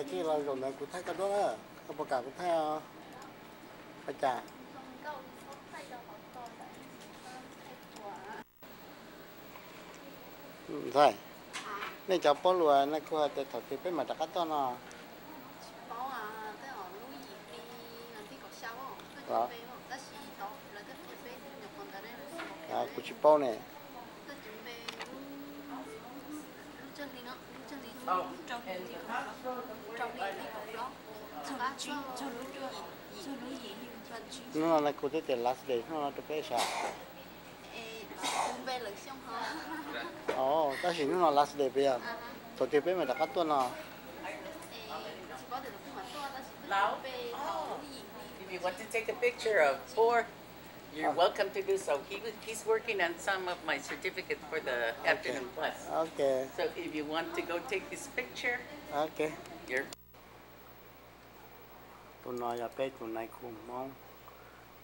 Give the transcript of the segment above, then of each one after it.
Tij los zaum ntawd kuv thaij koj duab na, koj puas kam kuv thaij os? Ua cas? Ntxhais, nej cov paub lus Nais Khu hais tias thaum twg peb mam rov qab tuaj no? Kuv tsis paub ne. Hnub no Nais Khu twb tias last day hnub no rau peb sav. Tab sis hnub no last day peb yog, thaum twg peb mam rov qab tuaj no? If you want to take a picture of four, you're welcome to do so. He, he's working on some of my certificate for the afternoon class. Okay. So if you want to go take his picture, okay. Tus no yog peb tus Nais Khu Hmoob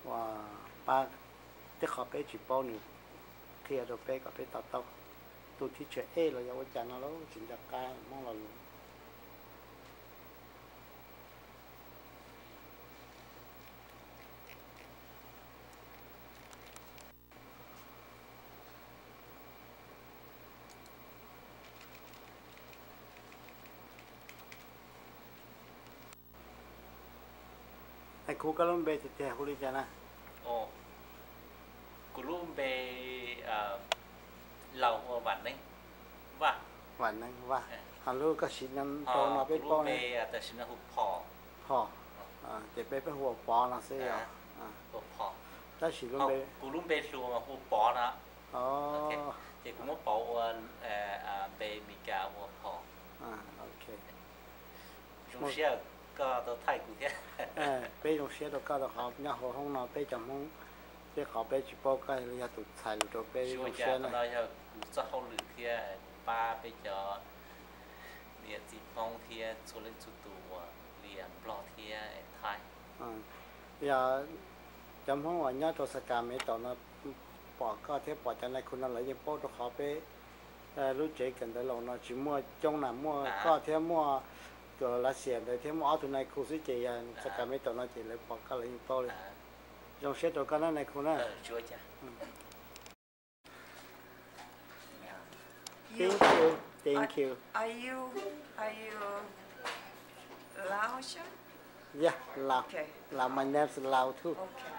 uas pab, tej qhov peb tsis paub nws qhia rau peb kom peb to taub. Tus teacher ej los yog ua cas no lauj, tsis nco qab Hmoob lo lus. Nais Khu, koj lub npe tiag tiag hu li cas na? Kuv lub npe laus ua Vam Neeb Vaj. Vam Neeb Vaj. Ho lub koj siv rau no peb paub ne? Tam sim no hu Phom. Phom. Ces peb peb hu ua Pov no xwb yog? Ua Phom. Tab sis lub npe, kuv lub npe hluas mas hu Pov no. Ces kuv muab pauv ua npe Meskas ua Phom. Zoo siab koj tau thaij kuv thiab. Peb zoo siab rau koj rau qhov nyob hauv hoob no peb cov Hmoob, tej qhov peb tsis paub koj yog tus txhais lus rau peb zoo siab na. Yog kuv txoj hauj lwm thiab kuv pab peb cov niam txiv Hmoob thiab txhua leej txhua tus uas li Nplog thiab Thaib. Yog cov Hmoob uas nyob rau Sacramento no pom koj thiab pom cov Nais Khu no lawv yeej paub rau qhov peb lub tsev kawm ntawv laus no tsis muaj coob na, muaj koj thiab muaj tus Lav Xias ntawd thiab muaj ob tug Nais Khu xwb ces yog Sacramento no ces lawv pom koj lawv yeej paub li. Zoo siab rau koj na Nais Khu na. Thank you, thank you. Are you, are you Laotian? Yeah, Lao. Okay. Lao, my name's Lao too. Okay.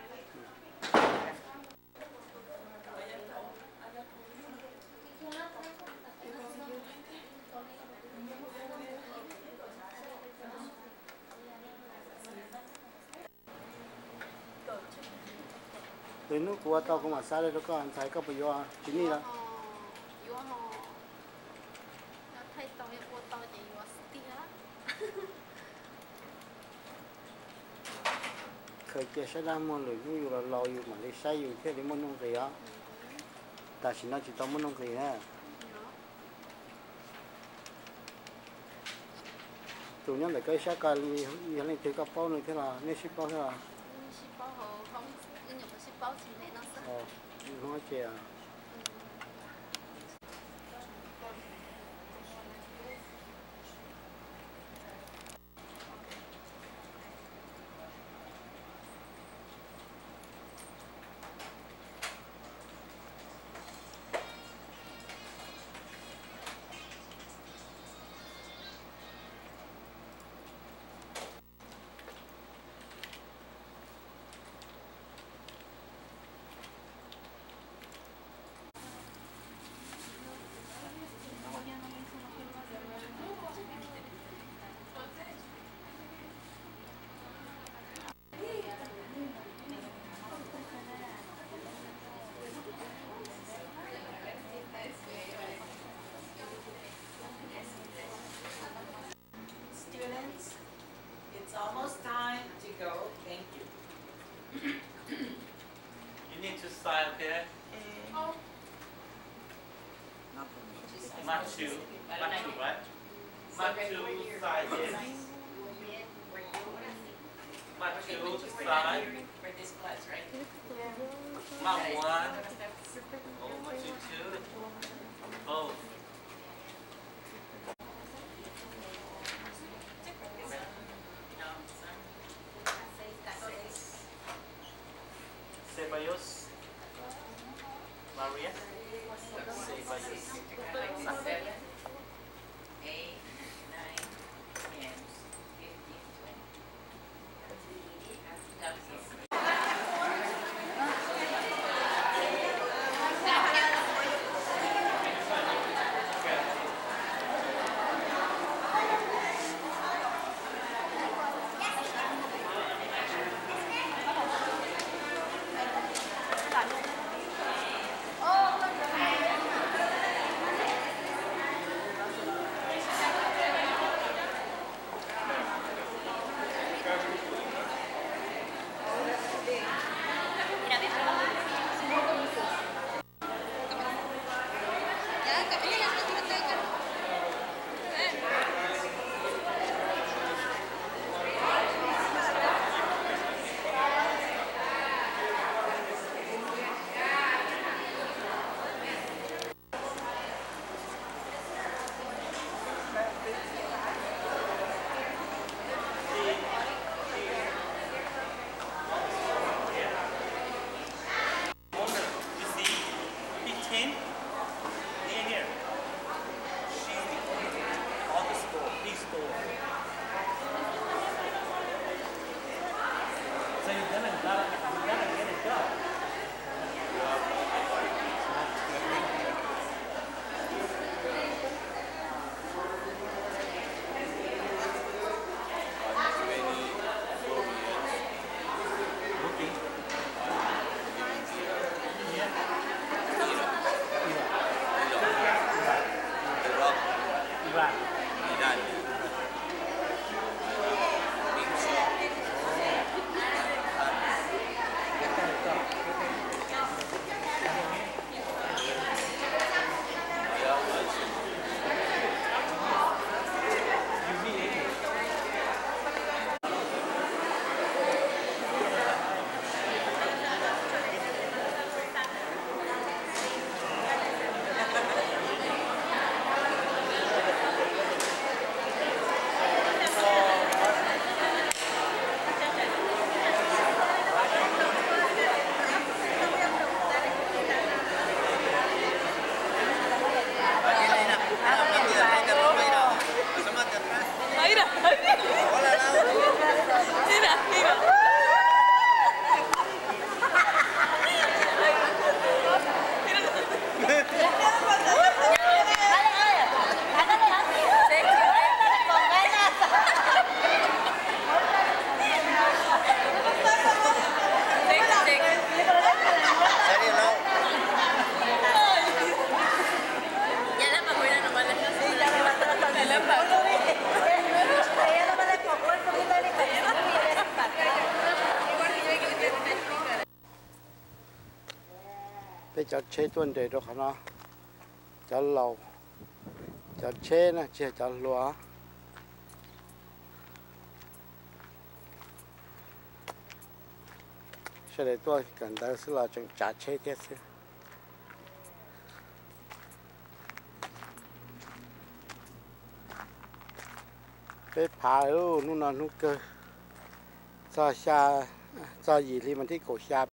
Lwm hnub kuv ua tau kuv mam xa rau koj ntxhais, koj puas yuav tsis nij los? Khaws cia sab dab muag, lwm hnub yus los laus yus mam li saib yus thiaj li muaj nuj nqis os. Tam sim no tsis tau muaj nuj nqis na. Tus nyob ntawm koj ib sab ko yog leej twg, koj paub nws thiab los nej sib paub thiab los? Hmoob ces Students, it's almost time to go. Thank you. You need to sign, okay? Matthew, Matthew, right? Matthew, sign, yes. Matthew, sign. Mark one. Oh, Matthew two. Both. Cov tsheb tuaj nres rau qhov no, cov laus, cov tsheb na, tsis yog cov hluas. Sawv daws tuaj kawm ntawv xwb los tseem tsav tsheb thiab xwb. Peb phav hnub no hnub kawg, txog xya, txog yim hli mas thib kaum xya